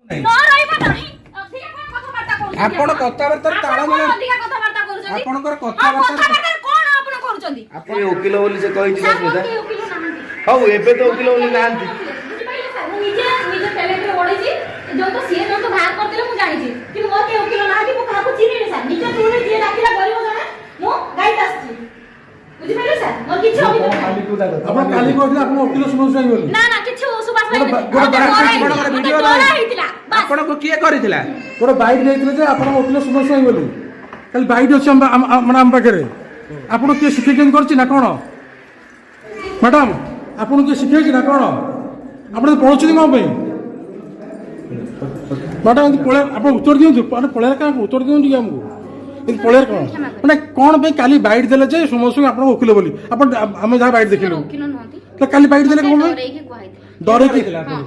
ନ ରହିବ ନାହିଁ। ଅଧିକା କଣ କଥାବାର୍ତ୍ତା କରୁଛନ୍ତି? ଆପଣ କଥାବାର୍ତ୍ତାର ଆପଣ ତାଳମେଳ କଣ ଅଧିକା କଥାବାର୍ତ୍ତା କରୁଛନ୍ତି? ଆପଣଙ୍କର ହଁ, କଥାବାର୍ତ୍ତାର କଥାବାର୍ତ୍ତାରେ କଣ ଆପଣ କରୁଛନ୍ତି? ଆପଣ ଏ ଓକିଲ ବୋଲି ସେ କହିଛି। ସାର୍, ମୋର ସସ୍ମିତା କେହି ଓକିଲ ନାହାନ୍ତି। ହଉ, ଏବେ ତ ଓକିଲ ବୋଲି ନାହାନ୍ତି। ବୁଝିପାରିଲେ ସାର୍, ମୁଁ ନିଜେ ନିଜ ଟ୍ୟାଲେଣ୍ଟରେ ବଢିଛି। ଯୋଉ ତ ସିଏ ଯୋଉ ତ ବାହାର କରିଦେଲେ, ମୁଁ ଜାଣିଛି। କିନ୍ତୁ ମୋର କେହି ଓକିଲ ନାହାନ୍ତି, ମୁଁ କାହାକୁ ଚିହ୍ନିନି ସାର୍। ନିଜ ଥ୍ରୁରେ ଯିଏ ଡାକିଲା, ଗରିବ ଜଣେ, ମୁଁ ଗାଇତେ ଆସିଛି। ବୁଝିପାରିଲେ ସାର୍, ମୋର କିଛି ଅଭିଜ୍ଞତା ନାହିଁ। ଆପଣ କାଲି କହିଥିଲେ ଆପଣ ଓକିଲ ସୁଭାଷ ସ୍ୱାଇଁ ବୋଲି। ନା ନା, କିଛି ସୁବାସ ଭାଇ ଗୋଟେ ଆପଣଙ୍କର ଭିଡିଓ ଡରା ହେଇଥିଲା ବାସ୍। ଆପଣଙ୍କୁ କିଏ କରିଥିଲା? ଗୋଟେ ବାଇଟ୍ ଦେଇଥିଲେ ଯେ ଆପଣ ଓକିଲ ସୁଭାଷ ସ୍ୱାଇଁ ବୋଲି। କାଲି ବାଇଟ୍ ଅଛି ମାନେ ଆମ ପାଖରେ। ଆପଣ କିଏ ଶିଖେଇକି କରିଛି ନା କ'ଣ? ମ୍ୟାଡ଼ାମ, ଆପଣ କିଏ ଶିଖେଇଛି ନା କ'ଣ? ଆପଣ ପଳଉଛନ୍ତି କ'ଣ ପାଇଁ ମ୍ୟାଡ଼ାମ? ଏମିତି ପଳେଇ, ଆପଣ ଉତ୍ତର ଦିଅନ୍ତୁ। ମାନେ ପଳେଇଲେ କାହାକୁ ଉତ୍ତର ଦିଅନ୍ତୁ ଟିକେ ଆମକୁ। ଏମିତି ପଳେଇଲେ କ'ଣ, ମାନେ କ'ଣ ପାଇଁ କାଲି ବାଇଟ୍ ଦେଲେ ଯେ ସୁମନ ସ୍ୱାଇଁ ଆପଣଙ୍କ ଓକିଲ ବୋଲି? ଆପଣ, ଆମେ ଯାହା ବାଇଟ୍ ଦେଖିଲୁ। ଓକିଲ ନୁହନ୍ତି। ତ କାଲି ବାଇଟ୍ ଦେଲେ କ'ଣ ପାଇଁ? ଡରେଇକି କୁହାହେଇଥିଲା। ଡରେଇକି? ହଁ,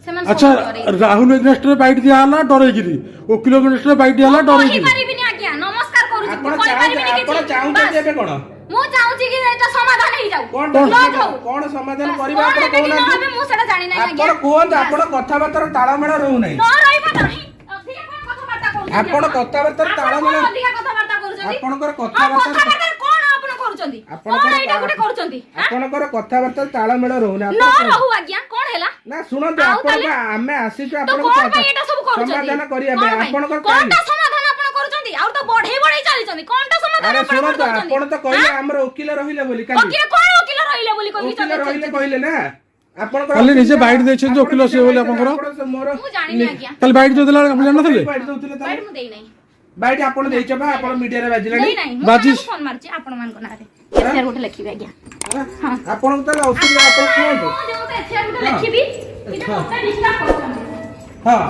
ସେମାନେ ଆଚ୍ଛା। ସବୁ ଡରେଇକି। ରାହୁଲ ଏଗନେଷ୍ଟରେ ବାଇଟ୍ ଦିଆହେଲା ଡରେଇକିରି, ଓକିଲ ଏଗନେଷ୍ଟରେ ବାଇଟ୍ ଦିଆହେଲା ମୁଁ ଡରେଇକିରି। କହିପାରିବିନି ଆଜ୍ଞା, ନମସ୍କାର କରୁଛି। ଆପଣ ମୁଁ କହିପାରିବିନି ଚାହୁଁଛନ୍ତି କିଛି। ଆପଣ ଚାହୁଁଛନ୍ତି ବାସ୍। ଏବେ କଣ? ମୁଁ ଚାହୁଁଛି କି ଏଇଟା ସମାଧାନ ହେଇଯାଉ, କଣ କ୍ଲୋଜ ହଉ। କଣ ସମାଧାନ ବାସ୍, କରିବେ କଣ ଆପଣ ହେବେ କି ନ କହୁନାହାନ୍ତି। ହେବେ ମୁଁ ସେଟା ଜାଣି ନାହିଁ ଆଜ୍ଞା। ଆପଣ କୁହନ୍ତୁ। ବାସ୍। ଆପଣ କଥାବାର୍ତ୍ତାର ତାଳମେଳ ରହୁନାହିଁ। ନ ରହିବ ନାହିଁ। ଅଧିକା କଣ କଥାବାର୍ତ୍ତା କରୁଛନ୍ତି? ଆପଣ କଥାବାର୍ତ୍ତାର ଆପଣ ତାଳମେଳ କଣ ଅଧିକା କଥାବାର୍ତ୍ତା କରୁଛନ୍ତି? ଆପଣଙ୍କର ହଁ, କଥାବାର୍ତ୍ତାର କଥାବାର୍ତ୍ତାରେ କଣ ଆପଣ କରୁଛନ୍ତି? କଣ ଏଇଟା ଗୋଟେ କରୁଛନ୍ତି, ହାଁ? ଆପଣଙ୍କର କଥାବାର୍ତ୍ତାର ତାଳମେଳ ରହୁନି। ନ ଆପଣ ରହୁ ଆଜ୍ଞା, କଣ ହେଲା? ନା, ଶୁଣନ୍ତୁ। ଆଉ ଆପଣଙ୍କ ତାହେଲେ? ଆମେ ଆସିଛୁ ତ ଆପଣଙ୍କୁ କଣ ପାଇଁ ଏଇଟା ସବୁ କରୁଛନ୍ତି? ସମାଧାନ କରିବା କଣ ପାଇଁ। ପାଇଁ? ଆପଣଙ୍କର କଣଟା ସମାଧାନ ଆପଣ କରୁଛନ୍ତି? ଆଉ ତ ବଢେଇ ବଢେଇ ଚାଲିଛନ୍ତି। କଣଟା ସମାଧାନ ଆରେ ଆପଣ ଶୁଣନ୍ତୁ, କରୁଛନ୍ତି? ଆପଣ ତ କହିଲେ ହାଁ? ଆମର ଓକିଲ ରହିଲେ ବୋଲି କାଲି। ଓକିଲ କଣ? ଓକିଲ ରହିଲେ ବୋଲି କହିକି ଓକିଲ ରହିଲେ କହିଲେ ନା ଆପଣଙ୍କର? କାଲି ନିଜେ ବାଇଟ୍ ଦେଇଛନ୍ତି ଯେ ଓକିଲ ସିଏ ବୋଲି ଆପଣଙ୍କର? ଆପଣ ମୋର ମୁଁ ଜାଣିନି ଆଜ୍ଞା। କାଲି ବାଇଟ୍ ଯୋଉ ଦେଲା, ଆପଣ ଜାଣିନଥିଲେ? ବାଇଟ୍ ଦଉଥିଲେ ତାହେଲେ? ବାଇଟ୍ ମୁଁ ଦେଇନାହିଁ। ବାଇଟ୍ ଆପଣ ଦେଇଛ ବା, ଆପଣ ମିଡିଆରେ ବାଜିଲାଣି। ଦେଇନାହିଁ ମୁଁ। ବାଜି- ଥାନାକୁ ଫୋନ ମାରିଛି ଆପଣମାନଙ୍କ ନାଁରେ। ଏଫଆଇଆର ଗୋଟେ ଲେଖିବି ଆଜ୍ଞା। ହଁ? ଆପଣଙ୍କୁ ତାହେଲେ ଅସୁବିଧା, ଆପଣ କୁହନ୍ତୁ। ମୁଁ ଯେଉଁ ଏଫଆଇଆର ଗୋଟେ ଲେଖିବି କି ଯେ ମତେ ଡିଷ୍ଟର୍ବ କରୁଛନ୍ତି। ହଁ।